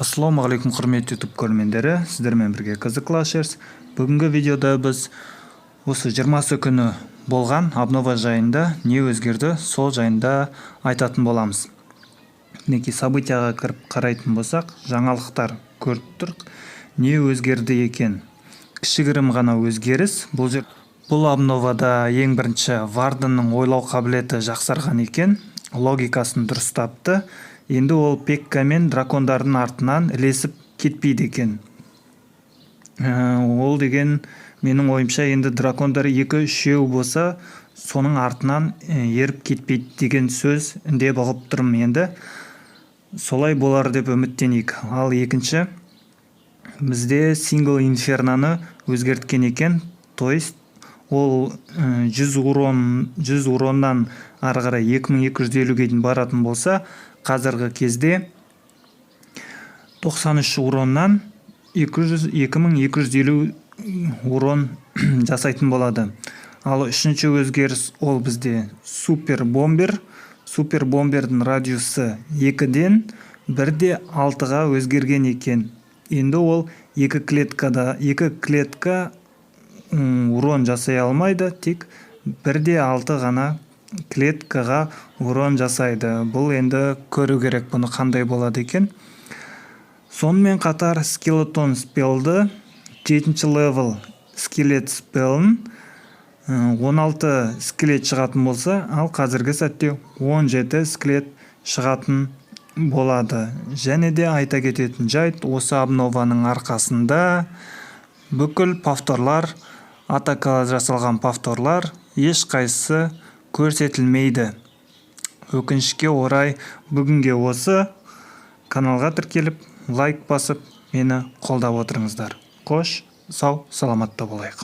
Ассалаумағалейкум, құрметті YouTube көрермендері! Сіздермен бірге KZ Clashers. Бүгінгі видеода біз осы 20-сы күні болған обнова жайында, не өзгерді, сол жайында айтатын боламыз. Мінекей, событияға кіріп қарайтын болсақ, жаңалықтар көріп тұрық. Не өзгерді екен? Кішігірім ғана өзгеріс бұл жер. Бұл обновада ең бірінші Варденнің ойлау қабілеті жақсарған екен, логикасын дұрыстапты. Енді ол Пекка мен дракондардың артынан ілесіп кетпейді екен. Ол деген, менің ойымша, енді дракондар екі үшеу болса, соның артынан еріп кетпейді деген сөз деп ұғып тұрмын. Енді солай болар деп үміттенейік. Ал екінші, бізде сингл инферноны өзгерткен екен, то есть ол 100 урон, 100 уроннан ары қарай 2250-ге дейін баратын болса, қазіргі кезде 93 уроннан 200 2250 урон жасайтын болады. Ал үшінші өзгеріс, ол бізде супер бомбер. Супер бомбердің радиусы 2-ден 1,6-ға өзгерген екен. Енді ол екі клеткада, екі клетка урон жасай алмайды, тек 1,6 ғана клеткаға урон жасайды. Бұл енді көру керек, бұны қандай болады екен. Сонымен қатар скелетон спелді, жетінші левел скелет спелін 16 скелет шығатын болса, ал қазіргі сәтте 17 скелет шығатын болады. Және де айта кететін жайт, осы обнованың арқасында бүкіл повторлар, атакада жасалған повторлар ешқайсысы көрсетілмейді, өкінішке орай. Бүгінге осы. Каналға тіркеліп, лайк басып, мені қолдап отырыңыздар. Қош, сау саламатта болайық.